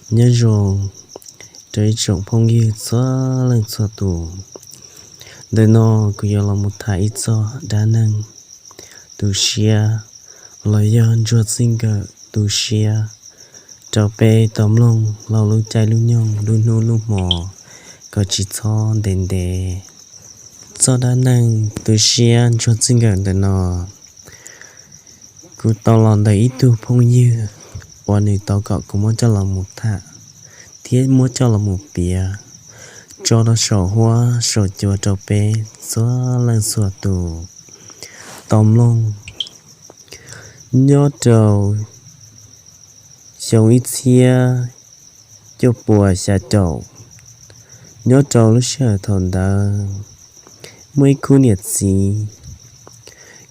Nyob zoo rau ib tsoom phooj ywg txhua leej txhua tus. Ntawm no kuv yuav los mus tham ib txoj dab neeg tu siab los yog ntsuag txij nkawm tu siab rau peb tau mloog laug lub caij lub nyoog lub hnub lub hmo kom tsis txhob ntev ntev. Txoj dab neeg tu siab ntsuag txij nkawm ntawm no kuv tau los ntawm ib tug phooj ywg uas nws tau kom kuv muab coj los mus tham thiab muab coj los mus piav tso rau saum huab saum cua rau peb txhua leej txhua tus tau mloog. Nyob rau xyoo ib txhiab cuaj puas xya caum, nyob rau lub sij hawm thaum ntawd muaj ib khub niam txiv.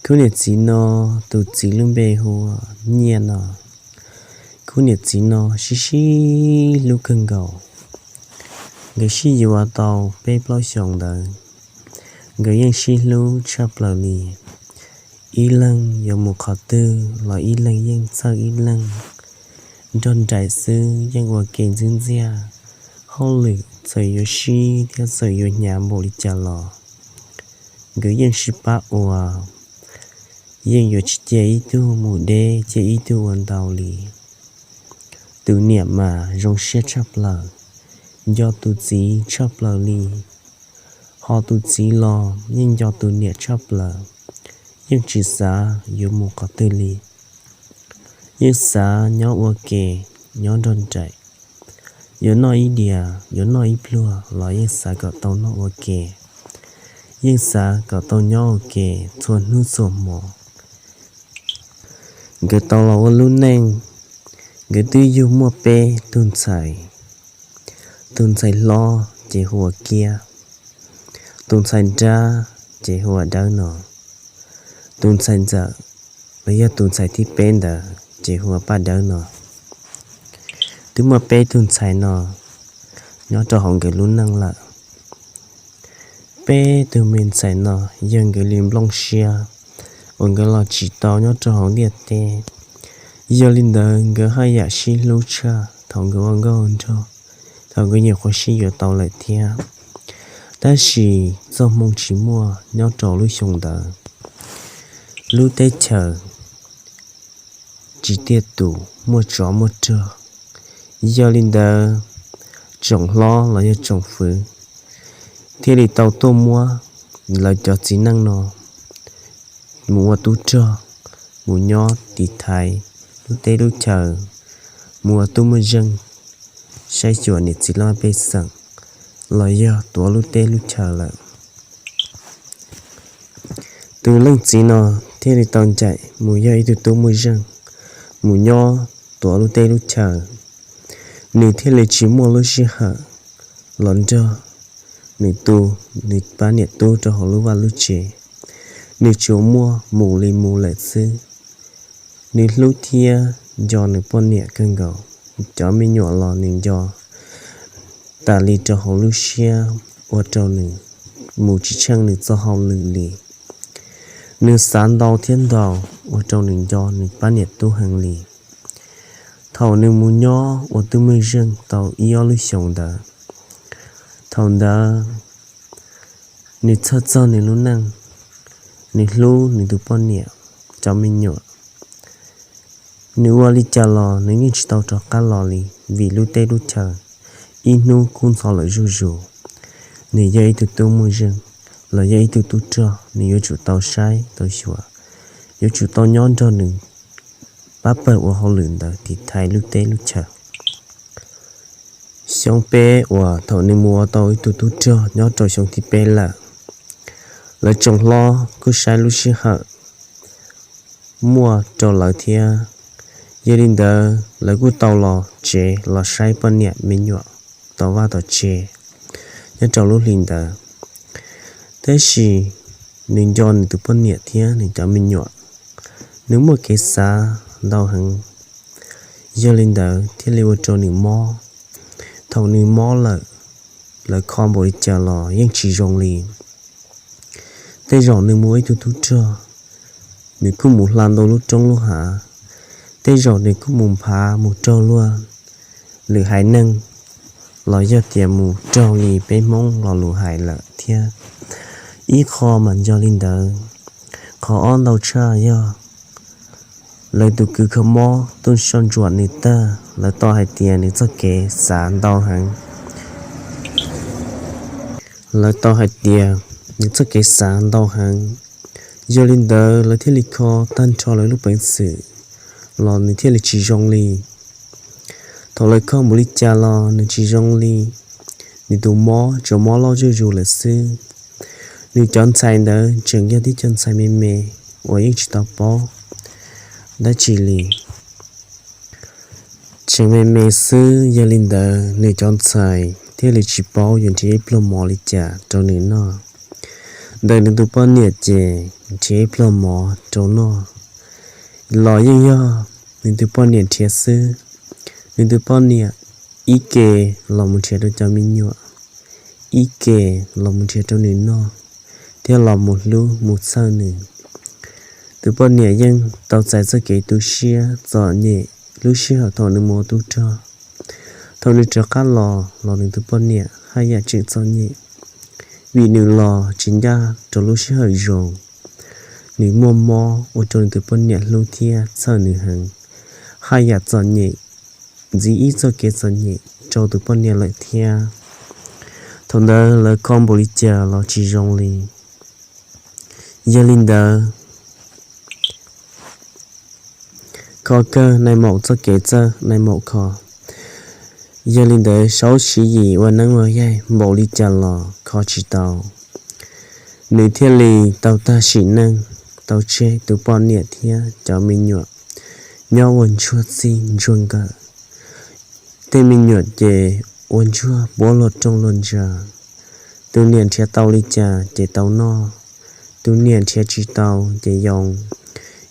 Khub niam txiv no tus txiv lub npe hu ua Nyiaj no. Khub niam txiv no sib sib hlub kawg nkaus. Nkawd sib yuav tau peb plaub xyoos ntawd, nkawd yeej sib hlub tshaj plaws li. Ib leeg yuav mus qhov twg los ib leeg yeej txhawj ib leeg. Nrog nraim xwb yeej ua ke ntxwb ntxiag. Hauj lwm txawm yuav sib thiab txawm yuav hnyav npaum li cas los nkawd yeej sib pab ua, yeej yuav tsis cia ib tug mus deb cia ib tug ua ntau li. Tus niam mas zoo siab tshaj plaws, nco tus txiv tshaj plaws li. Ho tus txiv los yeej nco tus niam tshaj plaws, yeej tsis xav yuav mus qhov twg li. Yeej xav nyob ua ke, nyob nrog nraim. Yuav noj ib diav yuav noj ib pluag los yeej xav kom tau noj ua ke, yeej xav kom tau nyob ua ke txhua hnub txhua hmo. Nkawd tau los ua lub neej, nkawd twb yug muaj peb tug ntxhais. Tus ntxhais hlob ces hu ua Kiab, tus ntxhais nrab ces hu ua Dawb no, tus ntxhais ntxawm los yog tus ntxhais thib peb ntawd ces hu ua Paj Dawb no. Twb muaj peb tug ntxhais no nyob rau hauv nkawd lub neej lawm. Peb tug me ntxhais no yog nkawd li nplooj siab uas nkawd los tsis tau nyob rau hauv ntiaj teb. Yog li ntawd nkawd haj yam sib hlub tshaj thaum nkawd ua nkauj nraug, thaum nkawd nyuam qhuav sib yuav tau lawm thiab. Tab sis txoj hmoo tsis muaj nyob rau lub xyoo ntawd, lub teb chaws tsis tiaj tus, muaj tsov muaj rog. Yog li ntawd tsoom hlob los yog tsoom fwv thiaj li tau tuaj muab lawv cov txiv neej no mus ua tub rog, mus nyob tiv thaiv lub teb lub chaws, mus ua tub muaj zeej, saib xyuas niam txiv laj mej pej xeem los yog tuav lub teb lub chaws lawm. Tus leej txiv no thiaj li tau ncaim mus yog ib tug tub muaj zeej, mus nyob tuav lub teb lub chaws. Nws thiaj li tsis muaj lub sij hawm los nrog nws tu, nws pab niam tub rau hauv lub vaj lub tsev. Nws tsuas muaj mus li mus lawm xwb. Nws hlub thiab nco nws poj niam kawg nkaus, cov me nyuam los nws nco tas li rau hauv lub siab, ua rau nws mus tsis tsheej nws txoj hauj lwm li. Nws xav ntau thiab ntau, ua rau nws nco nws pab niam tub heev li. Thaum nws mus nyob ua tub muaj zeej tau ib ob lub xyoos ntawd, thaum ntawd nws txhawj txog nws lub neej, nws hlub nws tus poj niam, cov me nyuam. Nws ua li cas los nws yeej tsis tau rov qab los li, vim lub teb lub chaws ib hnub kub ntxhov lawm zuj zus. Nws yog ib tug tub muaj zeej los yog ib tug tub rog, nws yuav tsum tau saib tau xyuas, yuav tsum tau nyob nrog nws pab pawg ua hauj lwm ntawd tiv thaiv lub teb lub chaws. Xyoo peb uas thaum nws mus ua tau ib tug tub rog nyob rau xyoo thib peb lawm, lawv tsoom hlob kuj saib lub sij hawm muaj rau lawv thiab. Yog li ntawd lawv kuj tau los tsev los saib poj niam me nyuam tom vaj tom tsev nyob rau lub hli ntawd. Tab sis nws nco nws tus poj niam thiab nws cov me nyuam, nws muaj kev xav ntau heev. Yog li ntawd thiaj li ua rau nws mob. Thaum nws mob lawm, lawv kho npaum li cas los yeej tsis zoo li. Tej zaum nws mus ib tug tub rog, nws kuj mus hla ntau lub roob lub hav. Tej zaum nws kuj mus nphav mus raug luag, lwm haiv neeg los yog tias mus raug li peb Hmoob lo lus hais lawm thiab. Ib qho mas yog li ntawd, qhov ob ntau tshaj yog lawv tus kws kho mob tuaj soj ntsuam nws tag, lawv tau hais tias nws txoj kev xav ntau heev. Lawv tau hais tias nws txoj kev xav ntau heev, yog li ntawd lawv thiaj li kho tag nrho lawv lub peev xwm los nws thiaj li tsis zoo li. Thaum lawv kho npaum li cas los nws tsis zoo li. Nws tus mob tsuas mob loj zuj zus lawm xwb. Nws cov ntxhais ntawd tseem yog tib cov ntxhais me me uas yeej tsis tau paub dab tsi li. Tseem me me xwb, yog li ntawd nws cov ntxhais thiaj li tsis paub yuav nrhiav ib pluag mov li cas rau nws noj. Ntawm nws tus poj niam ces nrhiav ib pluag mov rau noj los yeej yog nws tus poj niam nrhiav xwb. Nws tus poj niam ib ke los mus nrhiav rau cov me nyuam, ib ke los mus nrhiav rau nws noj, thiab los mus hlub mus txhawj nws. Tus poj niam yeej tau txais txoj kev tu siab txom nyem lub sij hawm thaum nws mus ua tub rog. Thaum nws rov qab los los nws tus poj niam haj yam tseem txom nyem, vim nws los tsis ncaj rau lub sij hawm zoo. Nws muaj mob ua rau nws tus poj niam hlub thiab txhawj nws heev, haj yam txom nyem, ntxiv ib txoj kev txom nyem rau tus poj niam lawm thiab. Thaum ntawd lawv kho npaum li cas los tsis zoo li. Yog li ntawd, kho kawg nais maum txoj kev txawj nais maum kho. Yog li ntawd saub siv yim ua neeb ua yaig npaum li cas los kho tsis tau. Nws thiaj li tau tag sim neej, tau tseg tus poj niam thiab cov me nyuam nyob ua ntsuag txij ntsuag nkawm. Tej me nyuam ces ua ntsuag puab luag rooj luag ntsa. Tus niam nrhiav tau li cas ces tau noj, tus niam nrhiav tsis tau ces yoo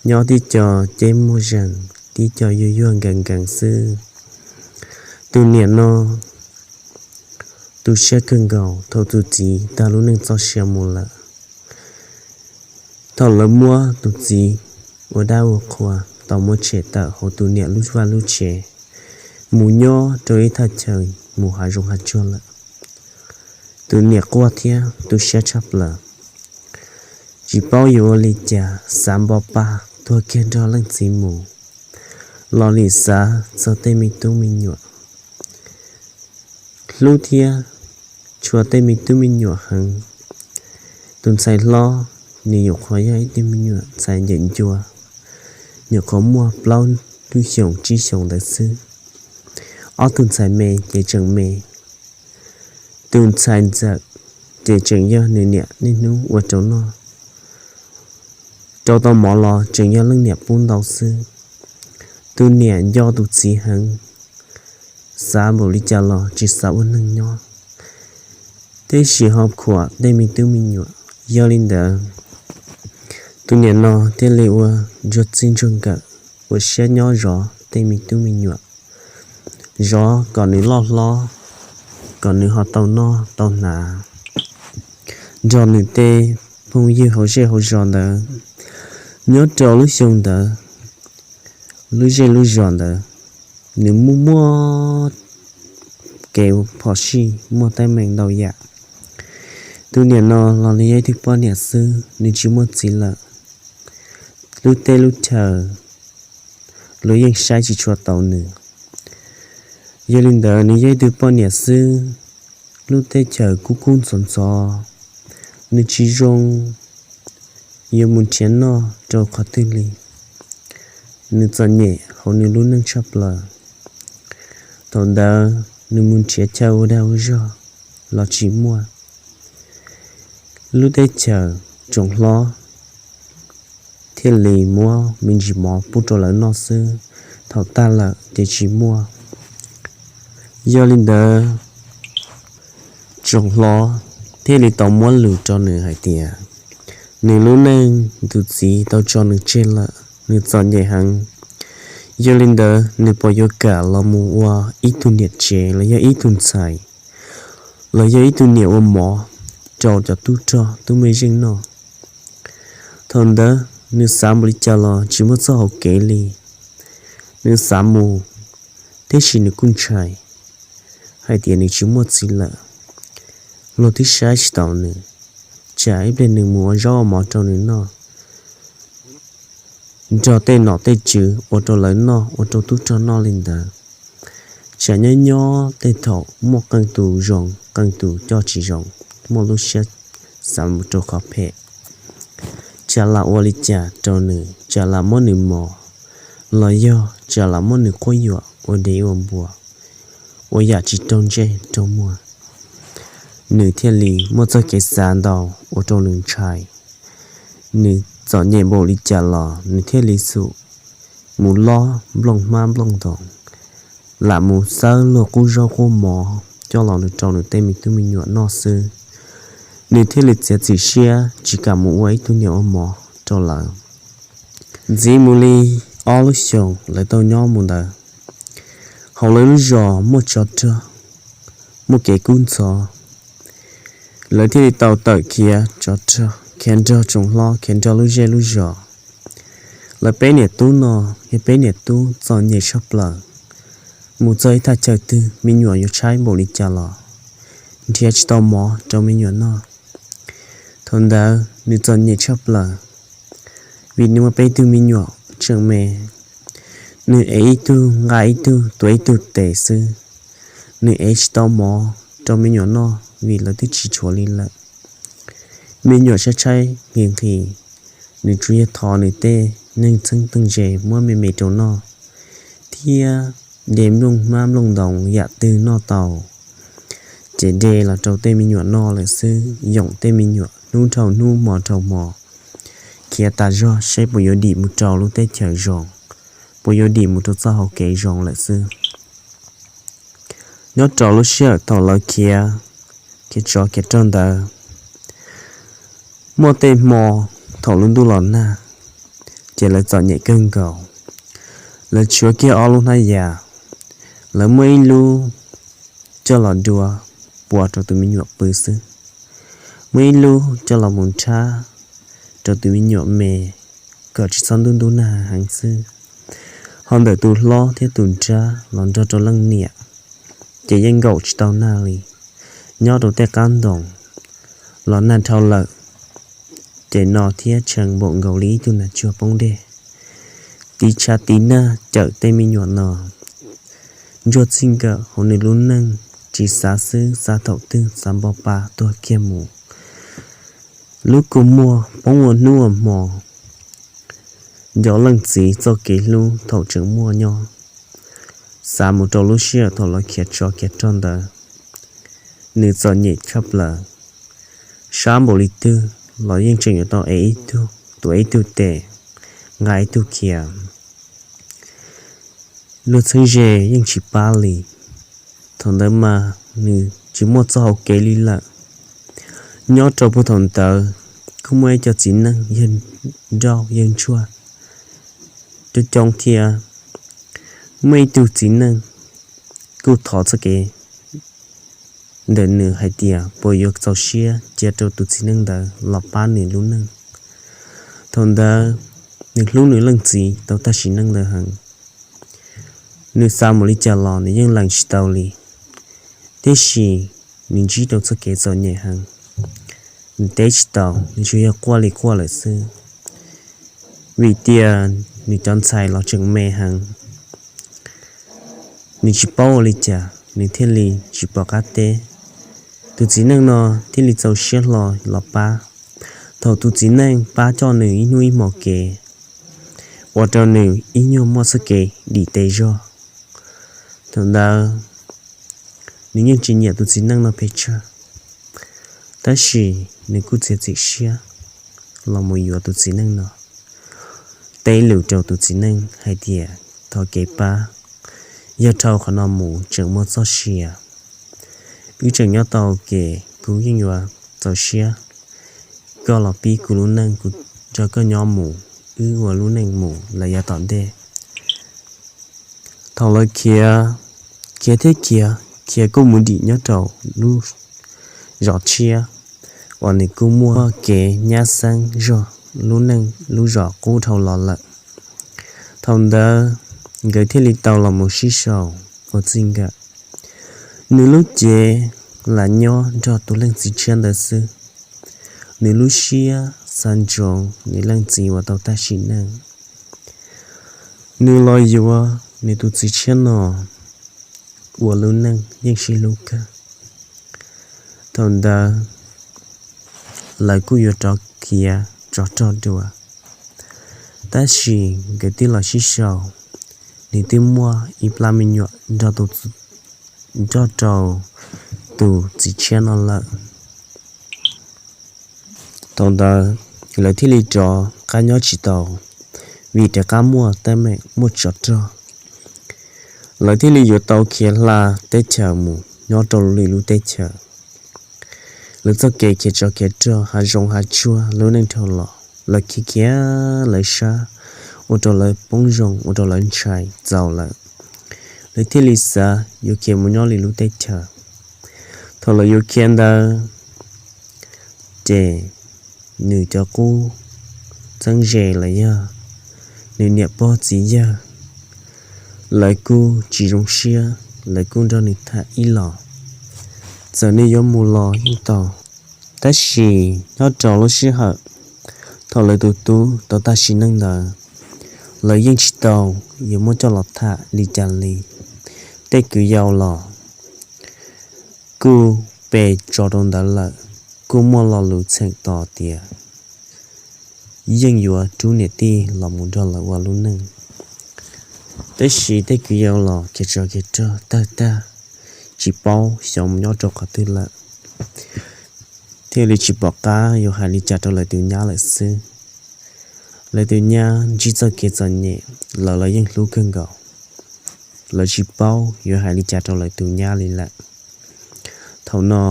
nyob tib co ceb muag zees, tib co yuag yuag nkees nkees xwb. Tus niam no tu siab kawg nkaus thaum tus txiv tag lub neej txoj sia mus lawm. Thaum lawv muab tus txiv ua dab ua qhua tau muab tshem tawm hauv tus niam lub vaj lub tsev, mus nyob rau ib thaj chaw mus hav zoov hav tsuag lawm. Tus niam quaj thiab tu siab tshaj plaws, tsis paub yuav ua li cas, xav npo pa tuag kiag nrog leej txiv mus, los lim xav txog tej me tub me nyuam, hlub thiab tshua tej me tub me nyuam heev. Tus ntxhais hlob, nws nyuam qhuav yog ib tug me nyuam ntxhais ncem ncua, nyuam qhuav muaj plaub lub xyoos tsib xyoos ntawd xwb. Ob tug ntxhais me ces tseem me. Tus ntxhais ntxawm ces tseem yog nws niam niaj hnub ua rau noj, rau tau mov los tseem yog leej niam pub ntau xwb. Tus niam nco tus txiv heev, xav npaum li cas los tsis xav ua neeg nyob, tiam sis ho khuam tej me tub me nyuam. Yog li ntawd, tus niam no thiaj li ua ntsuag txij ntsuag nkawm, ua siab nyob zov tej me tub me nyuam, zov kom nws loj hlob, kom nws ho tau noj tau hnav nrog nws tej phooj ywg hauv zej hauv zos ntawd. Nyob rau lub xyoo ntawd, lub zej lub zos ntawd, nws muaj muaj kev phom sij, muaj teeb meem ntau yam. Tus niam no los nws yog ib tug poj niam xwb, nws tsis muaj txiv lawm. Lub teb lub chaw luag yeej saib tsis tshua tau nws. Yog li ntawd nws yog ib tug poj niam xwb, lub teb chaws kub kub ntxhov ntxhov, nws tsis zoo yuav mus nrhiav noj rau qhov twg li. Nws txom nyem hauv nws lub neej tshaj plaws. Thaum ntawd nws mus nrhiav chaw ua dag ua zog los tsis muaj. Lub teb chaws tsoom hlob thiaj li muab me ntsis mov pub rau lawv noj xwb, thaum tag lawm ces tsis muaj. Yog li ntawd, tsoom hlob thiaj li tau muab lus rau nws hais tias nws lub neej tus txiv tau tso nws tseg lawm, nws txom nyem heev. Yog li ntawd nws puas yuav kam los mus ua ib tug niam tsev los yog ib tug ntxhais los yog ib tug niam ua mov rau cov tub rog tub mej zeej noj? Thaum ntawd nws xav npaum li cas los tsis muaj txoj hauv kev li. Nws xav mus, tiam sis nws kuj ntshai, hais tias nws tsis muaj txiv lawm. Luag twb saib tsis taus nws, tsam ib pliag nws mus ua zaub ua mov rau nws noj, nrog tej nom tej tswv ua rau lawv noj, ua rau tub rog noj li ntawd. Tsam nyob nyob tej thaum muaj qee tus zoo, qee tus coj tsis zoo, muaj lub siab xav mus rau qhov phem, tsam lam ua li cas rau nws, tsam lam muab nws mos, los yog tsam lam muab nws quab yuam ua dev ua npua, ua yam tsis raug ntsej raug muag. Nws thiaj li muaj txoj kev xav ntau ua rau nws ntshai. Nws txom nyem npaum li cas los nws thiaj li xum mus lob nplooj hmab nplooj ntoos, lam mus xawb luag qub zaub qub mov coj los rau nws tej me tub me nyuam noj xwb. Nws thiaj li txiav txim siab tsis kam mus ua ib tug niam ua mov rau lawv. Ntxiv mus li ob lub xyoos lawv tau nyob mus ntawd, hauv lawv lub zos muaj tsov rog, muaj kev kub ntxhov. Lawv thiaj li tau tawm khiav tsov rog, khiav nrog tsoom hlob, khiav nrog lub zej lub zos. Lawv peb niam tub no yog peb niam tub txom nyem tshaj plaws. Mus txog ib thaj chaw twg me nyuam yuav tshaib npaum li cas los nrhiav tsis tau mov rau me nyuam noj. Thaum ntawd nws txom nyem tshaj plaws, vim nws muaj peb tug me nyuam tseem me. Nws ev ib tug nqa ib tug, tuav ib tug tes xwb. Nws ev tsis tau mov rau me nyuam noj vim lawv twb tsis tshuav li lawm. Me nyuam tshaib tshaib nqhis nqhis, nws tsuas yog thov nws tej neeg txheeb tej ze muab me me rau noj, thiab de nplooj hmab nplooj ntoos yam twg noj tau ces de los rau tej me nyuam noj lawm xwb. Yoom tej me nyuam hnub dhau hnub hmo dhau hmo, khiav tas zog seb puas yuav dim mus rau lub teb chaws zoo, puas yuav dim mus rau txoj hauv kev zoo lawm xwb. Nyob rau lub sij hawm thaum lawv khiav, khiav tsov khiav rog ntawd, muaj tej hmo thaum lub ntuj los nag, ces lawv txom nyem kawg nkaus. Lawv tshuav kiag ob lub hnab yas, lawv muab ib lub coj los dua pua rau tus me nyuam pw xwb, muab ib lub coj los mus nrhab rau tus me nyuam me kom tsis txhob ntub ntub nag heev xwb. Ho ntawm tus hlob thiab tus nrab los nrog rau leej niam, ces yeej nkaum tsis tau nag li. Nyob rau tej qab ntoo los nag dhau lawm, ces no thiab tshee npaum nkaus li ib tug nas tsuag poob dej. Tiv tshav tiv nag cawm tej me nyuam no, ntsuag txij nkawm hauv nws lub neej, tsis xav xwb xav thaum twg xav npo pa tuag kiag mus. Lub kua muag poob ua hnub ua hmo, nco leej txiv txoj kev hlub thaum tseem muaj nyob, xav mus rau lub sij hawm thaum lawv khiav tsov khiav rog ntawd, nws txom nyem tshaj plaws. Sab npaum li twg los yeej tseem yuav tau ev ib tug, tuav ib tug tes, nqa ib tug khiav. Luag txheeb ze yeej tsis pab li. Thaum ntawd mas nws tsis muaj txoj hau kev li lawm. Nyob rau puag thaum ntawd kuj muaj ib co txiv neej yawg nrauj yawg ntsuag coob coob thiab. Muaj ib tug txiv neej kuj thov txoj kev ntawm nws hais tias puas yuav txaus siab cia rau tus txiv neej ntawd los pab nws lub neej. Thaum ntawd nws hlub nws leej txiv tau tag sim neej ntawd heev. Nws xav mus li cas los nws yeej lees tsis tau li, tiam sis nws ntsib rau txoj kev txom nyem heev. Nws teb tsis tau, nws tsuas yog quaj li quaj lawm xwb, vim tias nws cov ntxhais los tseem me heev. Nws tsis paub ua li cas, nws thiaj li tsis pom qab teb. Tus txiv neej no thiaj li txaus siab hlo los pab. Thaum tus txiv neej pab coj nws ib hnub ib hmos kev, ua rau nws ib nyuag muaj txoj kev dim tes zog. Thaum ntawd nws yeej tsis nyiam tus txiv neej no pes tsawg, tab sis nws kuj txiav txim siab los mus yuav tus txiv neej no, teb lus rau tus txiv neej hais tias thov kev pab, yog dhau qhov no mus tseem muaj txoj sia. Wb tseem nyob tau, ces kuv yeej yuav txaus siab koj los pib kuv lub neej, kuv nrog koj nyob mus, wb ua lub neej mus lawm yav tom ntej. Thaum lawv khiav, khiav thiab khiav, khiav kuj mus dim nyob rau lub zos tshiab uas nws kuj muaj kev nyab xeeb zog lub neej lub zos qub dhau los lawm. Thaum ntawd nkawd thiaj li tau los mus sib sau ua txij nkawm. Nws lub cev lam nyob nrog tus leej txiv tshiab ntawd xwb. Nws lub siab xav ntsoov nws leej txiv uas tau tag sim neej. Nws los yuav nws tus txiv tshiab no ua lub neej yeej sib hlub kawg. Thaum ntawd lawv kuj yuav rov khiav tsov rog dua, tab sis nkawd twb los sib sau, nws twb muaj ib plab me nyuam nrog rau tus txiv tshiab no lawm. Thaum ntawd lawv thiaj li rov qab nyob tsis tau, vim rov qab muaj teeb meem muaj tsov rog. Lawv thiaj li yuav tau khiav hla teb chaws mus nyob rau lwm lub teb chaws. Lawv txoj kev khiav tsov khiav rog hav zoov hav tsuag lub neej dhau los, lawv khiav khiav lawv sab, ua rau lawv poob zoo, ua rau lawv ntshai txaus lawm. Lawv thiaj li xav yuav khiav mus nyob lwm lub teb chaws. Thaum lawv yuav khiav ntawd, ces nws cov qub txeeb ze los yog nws niam pog txiv yawg, lawv kuj tsis zoo siab, lawv kuj nrog nws tham ib los, txawm nws yuav mus los yeej tau. Tab sis nyob rau lub sij hawm thaum lawv tus tub tau tag sim neej ntawd, lawv yeej tsis tau yuav muab coj los tham li cas li. Tej kwv yau los kuj pe tso rau ntawd lawm, kuj muaj lo lus txheem tos tias yeej yuav rub niam tij los mus nrog lawv ua lub neej. Tab sis tej kwv yau los khiav tsov khiav rog tawg tag, tsis paub xyov mus nyob rau qhov twg lawm, thiaj li tsis pom qab yuav hais li cas rau lawv tus nyab lawm xwb. Lawv tus nyab ntsib txoj kev txom nyem, lawv los yeej hlub kawg nkaus, lawv tsis paub yuav hais li cas rau lawv tus nyab li lawm. Thaum no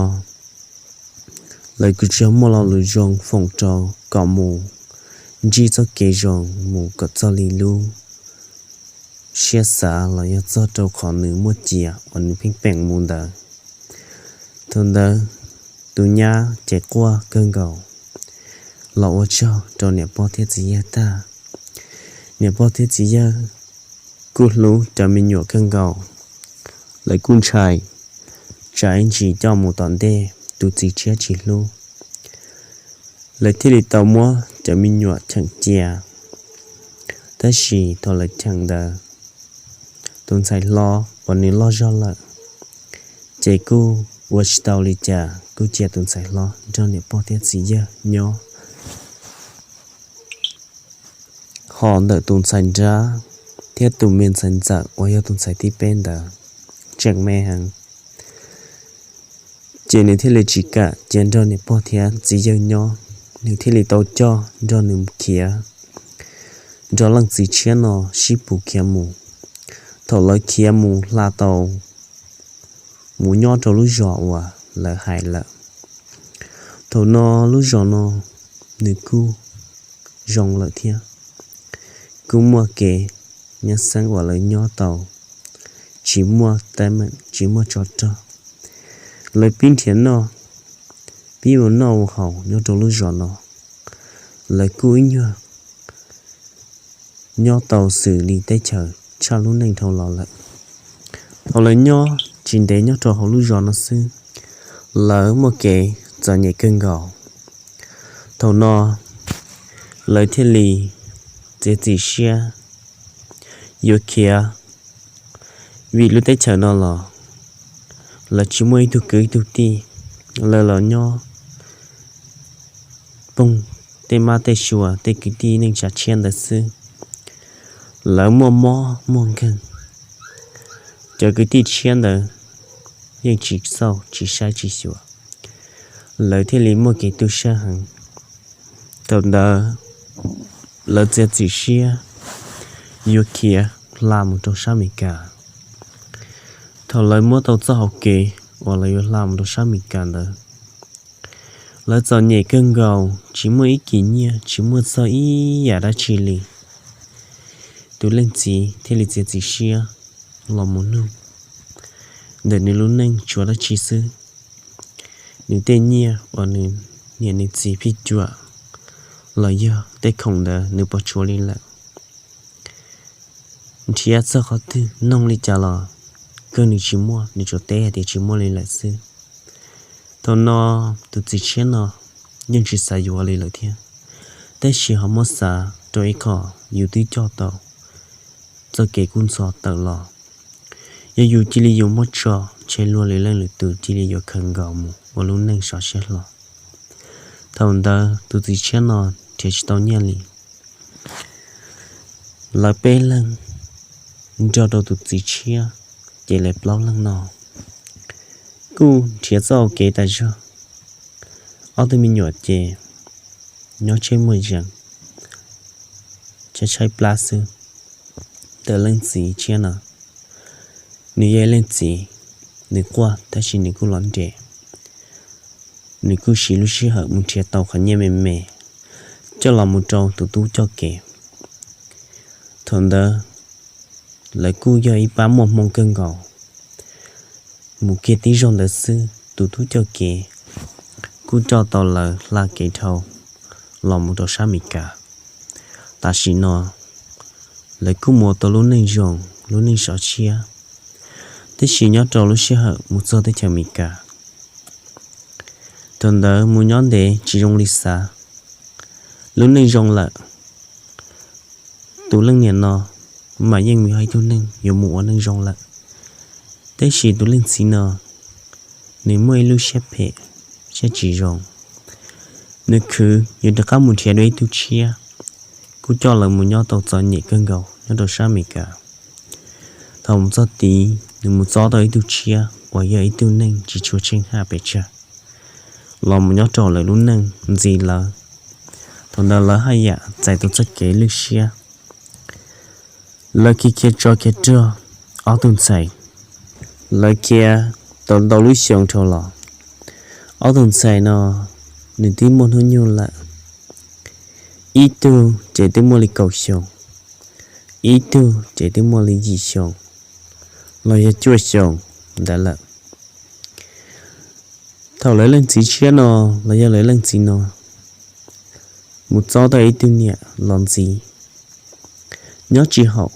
lawv kuj tsuas muaj lo lus zoo foom rau kom mus ntsib txoj kev zoo mus kom txog li lub siab xav los yog txog rau qhov nws muaj cia uas nws pheej peem mus ntawd. Thaum ntawd tus nyab ces quaj kawg nkaus los ua tsaug rau niam pog thiab txiv yawg tag. Niam pog thiab txiv yawg kuj hlub cov me nyuam kawg nkaus, lawv kuj ntshai tsam ib ntsis coj mus tom ntej tus txiv tshiab tsis hlub. Lawv thiaj li tau muab cov me nyuam cheem cia. Tab sis thaum lawv cheem ntawd, tus ntxhais hlob uas nws loj zog lawm, ces kuj ua tsis tau li cas, kuj cia tus ntxhais hlob nrog niam pog thiab txiv yawg nyob. Ho ntawm tus ntxhais nrab thiab tus me ntxhais ntxawm uas yog tus ntxhais thib peb ntawd tseem me heev, ces nws thiaj li tsis kam cia nrog niam pog thiab txiv yawg nyob, nws thiaj li tau coj nrog nws khiav nrog leej txiv tshiab no sib pus khiav mus. Thaum lawv khiav mus hla tau mus nyob rau lub zos uas lawv hais lawm, thaum no lub zos no nws kuj zoo lawm thiab, kuj muaj kev nyab xeeb uas lawv nyob tau, tsis muaj teeb meem tsis muaj tsov rog. Lawv pib nrhiav noj, pib ua noj ua haus nyob rau lub zos no, lawv kuj ib nyuag nyob tau xws li teb chaws tshaj lub neej dhau los lawm. Thaum lawv nyob tsis ntev nyob rau hauv lub zos no xwb, lawv muaj kev txom nyem kawg nkaus. Thaum no lawv thiaj li txiav txim siab yuav khiav, vim lub teb chaws no los lawv tsis muaj ib tug kwv ib tug tij, lawv los nyob poob tej mab tej sua tej kwv tij neej tsa tshiab ntawd xwb. Lawv muaj mob muaj nkeeg, cov kwv tij tshiab ntawd yeej tsis xauj tsis saib tsis xyuas, lawv thiaj li muaj kev tu siab heev. Thaum ntawd lawv txiav txim siab yuav khiav hla mus rau sab Amelikas. Thaum lawv muab tau txoj hauv kev uas lawv yuav hla mus rau sab Amelikas ntawd, lawv txom nyem kawg nkaus, tsis muaj ib kis nyiaj, tsis muaj txog ib yam dab tsi li. Tus leej txiv thiaj li txiav txim siab los mus nug ntawm nws lub neej tshuav dab tsi xwb. Nws tej nyiaj uas nws niam nws txiv phij cuam los yog tej khoom ntawd nws puas tshuav li lawm. Nrhiav txog qhov twg noog li cas los kawg nws tsis muaj, nws tsuas teb hais tias tsis muaj li lawm xwb. Thaum no tus txiv tshiab no yeej tsis xav yuav li lawm thiab, tab sis ho muab xav rau ib qho, yus twb coj tau, txoj kev kuj ntxhov tawm los. Yog yus cia li yuav muab tso, ntshe luag lwm leej lwm tus cia li yuav khaws nkaus mus ua lub neej sov siab hlo. Thaum ntawd tus txiv tshiab no nrhiav tsis tau nyiaj li. Lawv peb leeg nrog rau tus txiv tshiab, ces lawv plaub leeg no kuj nrhiav txoj hau kev tas zog. Ob tug me nyuam ces nyob tsheej muaj zees, tshaib tshaib plab xwb. Ntawm leej txiv tshiab no, nws yog ib leej txiv, nws quaj tab sis nws kuj los nres, nws kuj siv lub sij hawm mus nrhiav tau qhov nyiaj me me coj los mus rau tus tub coj kev. Thaum ntawd lawv kuj yog ib pab muaj hmoo kawg nkaus. Mus kiag tib zaug ntawd xwb tus tub coj kev kuj coj tau lawv hla kev dhau los mus rau sab Amelikas. Tam sim no lawv kuj mus ua tau lub neej zoo, lub neej sov siab, tab sis nyob rau lub sij hawm mus txog teb chaws Amelikas, thaum ntawd mus nyob ntev tsis zoo li xav. Lub neej zoo lawm, tus leej niam no mas yeej mus yog ib tug neeg yuav mus ua neej zoo lawm, tab sis tus leej txiv no nws muaj ib lub siab phem, siab tsis zoo. Nws khwv yuav rov qab mus nrhiav dua ib tug tshiab, kuj coj lawv mus nyob tau txom nyem kawg nkaus nyob rau sab Amelikas. Thaum mus txog tid nws mus txob tau ib tug tshiab uas yog ib tug neeg tsis tshua tsheej haj pes tsawg, los mus nyob rau lawv lub neej ntxiv lawv. Thaum ntawd lawv haj yam txais tau txoj kev lwj siab. Lawv khiav khiav tsov khiav rog, ob tug ntxhais, lawv khiav tau ntau lub xyoo dhau los. Ob tug ntxhais no nws twb muaj hnub nyoog lawm, ib tug ces twb muaj li kaum xyoo, ib tug ces twb muaj li yim xyoo los yog cuaj xyoo ntawd lawm. Thaum lawv leej txiv tshiab no los yog lawv leej txiv no mus txob tau ib tug niam los ntxiv, nyob tsis haum,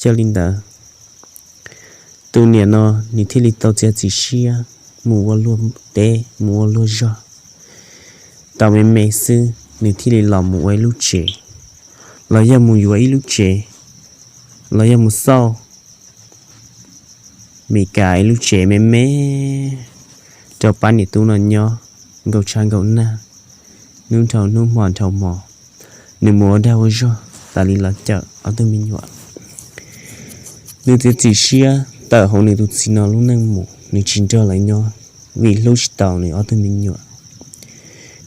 yog li ntawd tus niam no nws thiaj li tau txiav txim siab mus ua luag teb mus ua luag zog. Tau me me xwb nws thiaj li los mus ua ib lub tsev, los yog mus yuav ib lub tsev, los yog mus xauj Meskas ib lub tsev me me rau pab niam tub no nyob, nkaum tshav nkaum nag, hnub dhau hnub hmo dhau hmo, nws mus ua dag ua zog tas li los cawm ob tug me nyuam. Nws txiav txim siab tawm hauv nws tus txiv no lub neej mus, nws tsis nrog lawv nyob, vim hlub tsis tau nws ob tug me nyuam.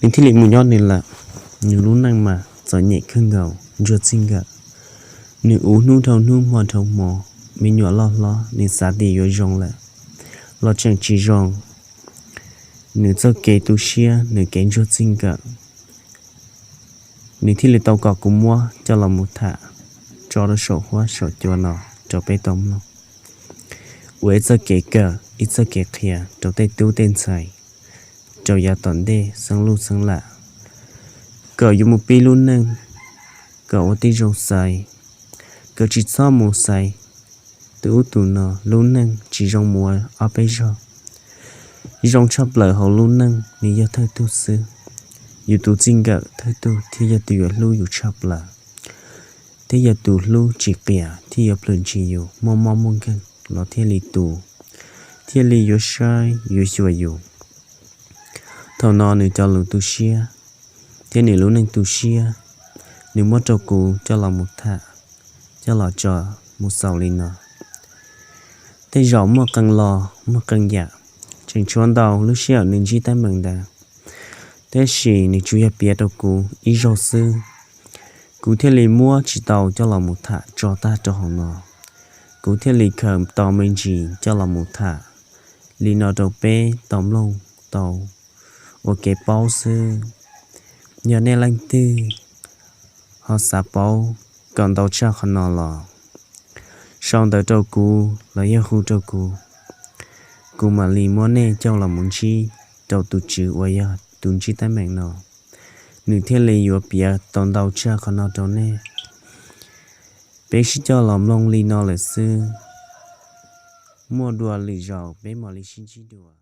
Nws thiaj li mus nyob nws lawm. Nws lub neej mas txom nyem kawg nkaus, ntsuag txij nkawm. Nws ua hnub dhau hnub hmo dhau hmo, me nyuam loj hlob nws xav tias yuav zoo lawm los tseem tsis zoo. Nws txoj kev tu siab, nws kev ntsuag txij nkawm, nws thiaj li tau kom kuv muab coj los mus tham tso rau saum huab saum cua no rau peb tau mloog, ua ib txoj kev kawm, ib txoj kev qhia rau tej tub tej ntxhais, rau yav tom ntej xeeb luj xeeb lam, kom yuav mus pib lub neej, kom ua tib zoo xaiv, kom tsis txhob mus xaiv tus ub tus no. Lub neej tsis zoo mus ua ob peb zaug. Zoo tshaj plaws hauv lub neej nws yog thawj tug xwb. Yus tus txij nkawm thawj tug thiaj yog tus yuav hlub yus tshaj plaws, thiab yog tus hlub tsis qias thiab yuav plhws ntshis yus, muaj mob muaj nkeeg los thiaj li tu, thiaj li yuav saib yuav xyuas yus. Thaum no nws cov lus tu siab thiab nws lub neej tu siab, nws muab rau kuv coj los mus tham, coj los tso mus xaus li no. Tej zaum muaj qee lo, muaj qee yam, tseem tshuav ntau lub sij hawm nws ntsib teeb meem ntawd, tab sis nws tsuas yog piav rau kuv ib zaug xwb, kuv thiaj li muab tsis tau coj los mus tham tso tag rau hauv no. Kuv thiaj li khaws tau me ntsis coj los mus tham li no rau peb tau mloog tau ua kev paub xwb. Yog nej leej twg ho xav paub kom ntau tshaj qhov no los sau ntawv rau kuv los yog hu rau kuv, kuv mam li muab nej coj los mus ntsib rau tus tswv uas yog tus ntsib teeb meem no, nws thiaj li yuav piav tau ntau tshaj qhov no rau nej. Peb sib coj los mloog li no lawm xwb. Muaj dua lwm zaus peb mam li sib ntsib dua.